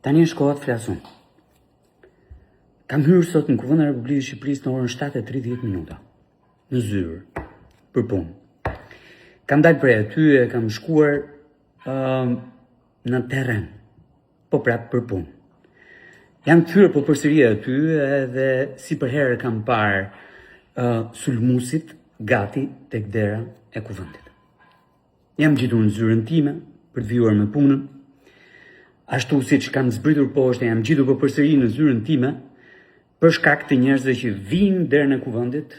Tani është koha të flas unë. Kam hyrë sot në Kuvendin e Republikës së Shqipërisë në orën 7:30 minuta në zyrë për punë. Kam dalë prej aty e kam shkuar uh, në terren, po prapë për punë. Jam kthyer po përsëri aty edhe si përherë kam parë uh, sulmuesit gati tek dera e kuvendit. Jam ngjitur në zyrën time për të vijuar me punën. Ashtu siç kam zbritur poshtë, jam ngjitur po përsëri në zyrën time për shkak të njerëzve që vijnë në derën e kuvendit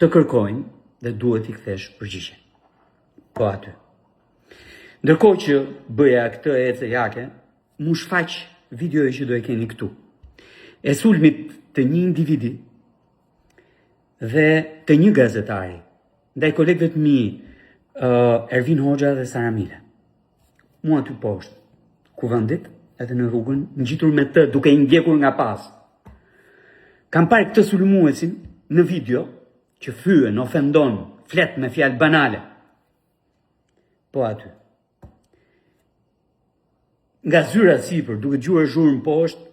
të kërkojnë dhe duhet t'i kthesh përgjigje. Po aty. Ndërkohë që bëja këtë ecejake, m'u shfaq videoja që do e keni këtu. E sulmit të një individi dhe të një gazetari ndaj kolegëve të mi uh, Ervin Hoxha dhe Sara Mile. Mu aty poshtë kuvendit edhe në rrugën ngjitur me të duke i ndjekur nga pas. Kam parë këtë sulmuesin në video që fyen, ofendon, flet me fjalë banale. Po aty. Nga zyra sipër, duke dëgjuar zhurmë poshtë,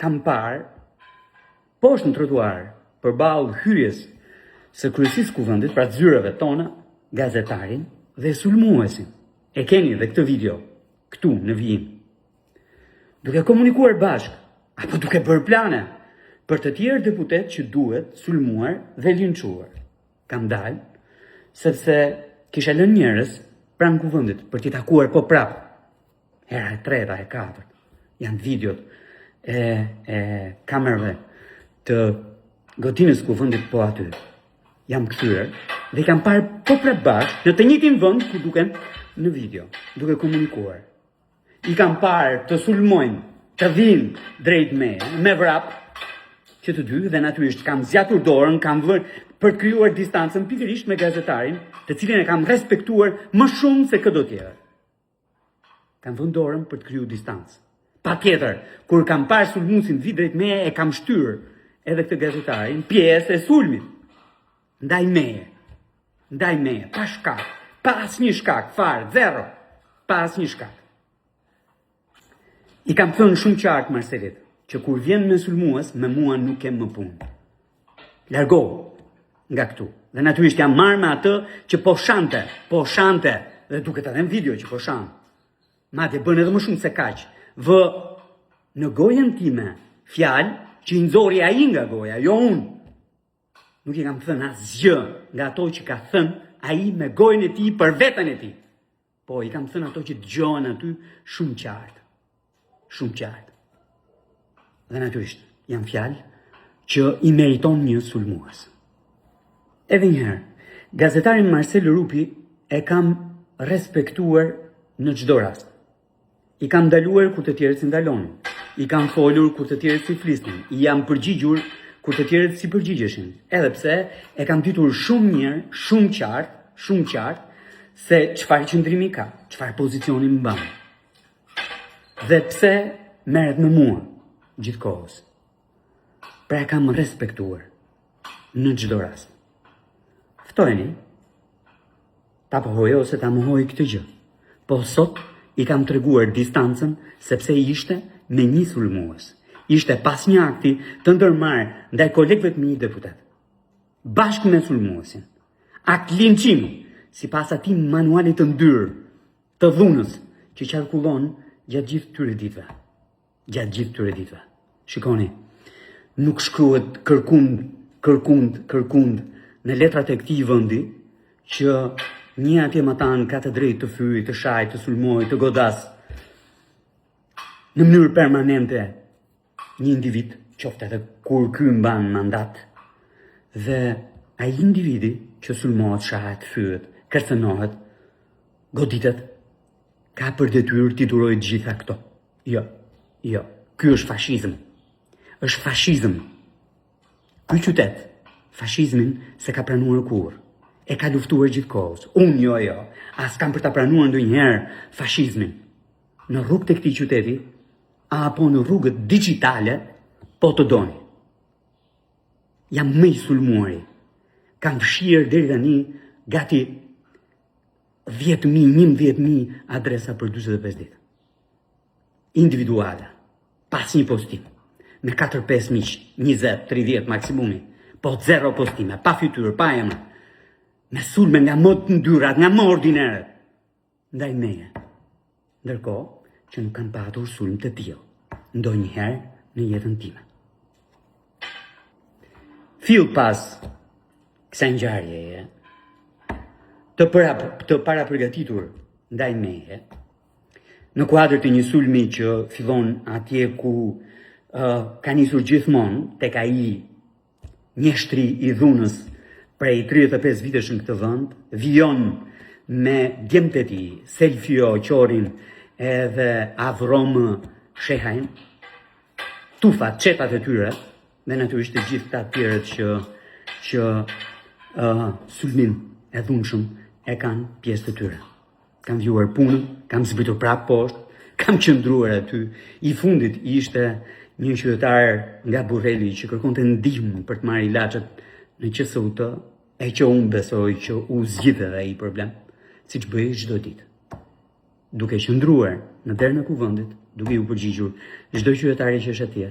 kam parë poshtë në trotuar, përballë hyrjes së kryesisë së kuvendit, pra zyrave tona, gazetarin dhe sulmuesin. E keni dhe këtë video këtu në vijim. Duke komunikuar bashkë, apo duke bërë plane për të tjerë deputetë që duhet sulmuar dhe linçuar. Kam dalë, sepse kisha lënë njerëz pranë kuvendit për t'i takuar po prapë. Hera e treta, e katërt, janë videot e, e kamerave të godinës kuvendit po aty. Jam kthyer dhe i kam parë po prapë bashkë në të njëjtin vend ku duken në video, duke komunikuar. I kam parë të sulmojnë, të vijnë drejt meje, me vrap, që të dy dhe natyrisht kam zgjatur dorën, kam vënë për të krijuar distancën pikërisht me gazetarin, të cilin e kam respektuar më shumë se këdo tjetër. Kam vënë dorën për të krijuar distancë. Patjetër, kur kam parë sulmuesin të vijë drejt meje, e kam shtyrë edhe këtë gazetarin pjesë e sulmit. Ndaj meje. Ndaj meje, pa shkak, pa asnjë shkak, fare, zero, pa asnjë shkak. I kam thënë shumë qartë Marselit, që kur vjen me sulmues, me mua nuk ke më punë. Largohu nga këtu. Dhe natyrisht jam marrë me atë që po shante, po shante, dhe duket edhe në video që po shan. Madje bën edhe më shumë se kaq. Vë në gojën time fjalë që i nxori ai nga goja, jo unë. Nuk i kam thënë asgjë nga ato që ka thënë ai me gojën e tij për veten e tij. Po, i kam thënë ato që dëgjohen aty shumë qartë. Shumë qartë. Dhe natyrisht, janë fjalë që i meriton një sulmues. Edhe një herë, gazetarin Marcel Rupi e kam respektuar në çdo rast. I kam ndaluar kur të tjerët s'i ndalonin. I kam folur kur të tjerët s'i flisnin. I jam përgjigjur kur të tjerët s'i përgjigjeshin. Edhe pse e kam ditur shumë mirë, shumë qartë, shumë qartë se çfarë qëndrimi ka, çfarë pozicioni mban. Dhe pse merret me mua gjithë kohës. Pra e kam respektuar në çdo rast. Ftojeni Ta pohojë ose ta mohojë këtë gjë. Po sot i kam treguar distancën sepse ishte me një sulmues. Ishte pas një akti të ndërmarrë ndaj kolegëve të mi deputetë. Bashkë me sulmuesin. Akt linçimi, sipas atij manualit të ndyrë të dhunës që qarkullon gjatë gjithë këtyre ditëve. Gjatë gjithë këtyre ditëve. Shikoni, nuk shkruhet kërkund, kërkund, kërkund në letrat e këtij vendi që një atje matanë ka të drejtë të fyejë, të shajë, të sulmojë, të godasë në mënyrë permanente një individ, qoftë edhe kur ky mban mandat, dhe ai individi që sulmohet, shahet, fyhet, kërcënohet, goditet, ka për detyrë t'i durojë të gjitha këto. Jo, jo, ky është fashizëm. Është fashizëm. Ky qytet, fashizmin s'e ka pranuar kurrë. E ka luftuar gjithë kohës. Unë jo, jo, as kam për ta pranuar ndonjëherë fashizmin. Në rrugët e këtij qyteti, apo në rrugët digjitale, po të doni. Jam më i sulmuari. Kam fshirë deri tani gati 10.000, 11.000 adresa për 45 ditë. Individuale. Pa asnjë postim. Me 4-5 miq, 20, 30 maksimumi, po zero postime, pa fytyrë, pa emër. Me sulme nga më të ndyrat, nga më ordineret. Ndaj meje. Ndërkohë që nuk kam patur sulm të tillë ndonjëherë në jetën time. Fill pas kësaj ngjarjeje të para të parapërgatitur ndaj meje, në kuadër të një sulmi që fillon atje ku uh, ka nisur gjithmonë tek ai Mjeshtri i dhunës prej 35 vitesh në këtë vend, vijon me djemtë e tij, Selfio Qorin edhe Avrom Shehajn, tufat, çetat e tyre, dhe natyrisht të gjithë këta tjerët që, që uh, sulmin e dhunshëm e kanë pjesë të tyre. Kam vijuar punën, kam zbritur prapë poshtë, kam qëndruar aty. I fundit ishte një qytetar nga Burreli që kërkonte ndihmë për të marrë ilaçet në QSUT, e që unë besoj që u zgjidh edhe ai problem, siç bëj çdo ditë. Duke qëndruar në derën e kuvendit, duke iu përgjigjur çdo qytetari që është atje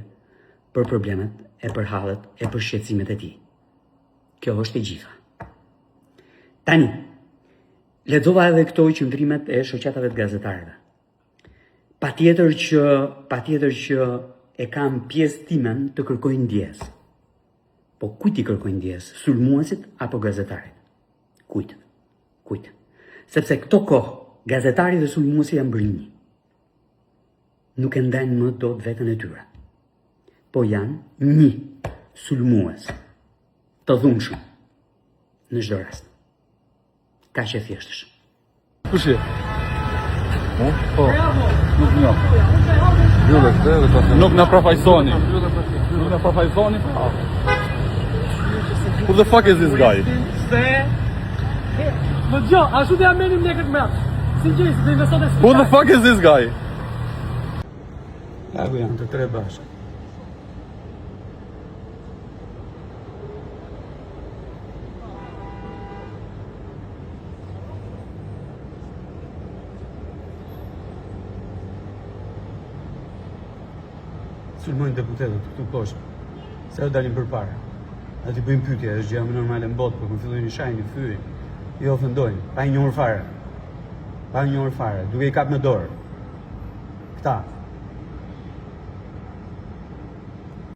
për problemet e për hallet e për shqetësimet e tij. Kjo është e gjitha. Tani, Lexova edhe këto qëndrimet e shoqatave të gazetarëve. Patjetër që patjetër që e kam pjesë timen të kërkoj ndjesë. Po kujt i kërkoj ndjesë? Sulmuesit apo gazetarit? Kujt? Kujt? Sepse këto kohë gazetari dhe sulmuesi janë bërë një. Nuk e ndajnë më dot veten e tyre. Po janë një sulmues të dhunshëm në çdo rast. Kaq e thjeshtë është. Kush je? Po? Po. Nuk njoh. Mbyllet dhe dhe ta Nuk na përfaqësoni. Nuk na përfaqësoni. Who the fuck is this guy? Se Më dëgjo, ashtu do ja merrnim lekët mbrapsht. Si gjej, si do investonte Who the fuck is this guy? Ja ku janë të tre bashkë. Sulmojnë deputetët këtu poshtë. Se o dalin përpara. Ata i bëjnë pyetje, është gjëja më normale në botë, por kur fillojnë i shajnë, i fyejnë, i ofendojnë, pa i njohur fare. Pa i njohur fare, duke i kap me dorë. Këta.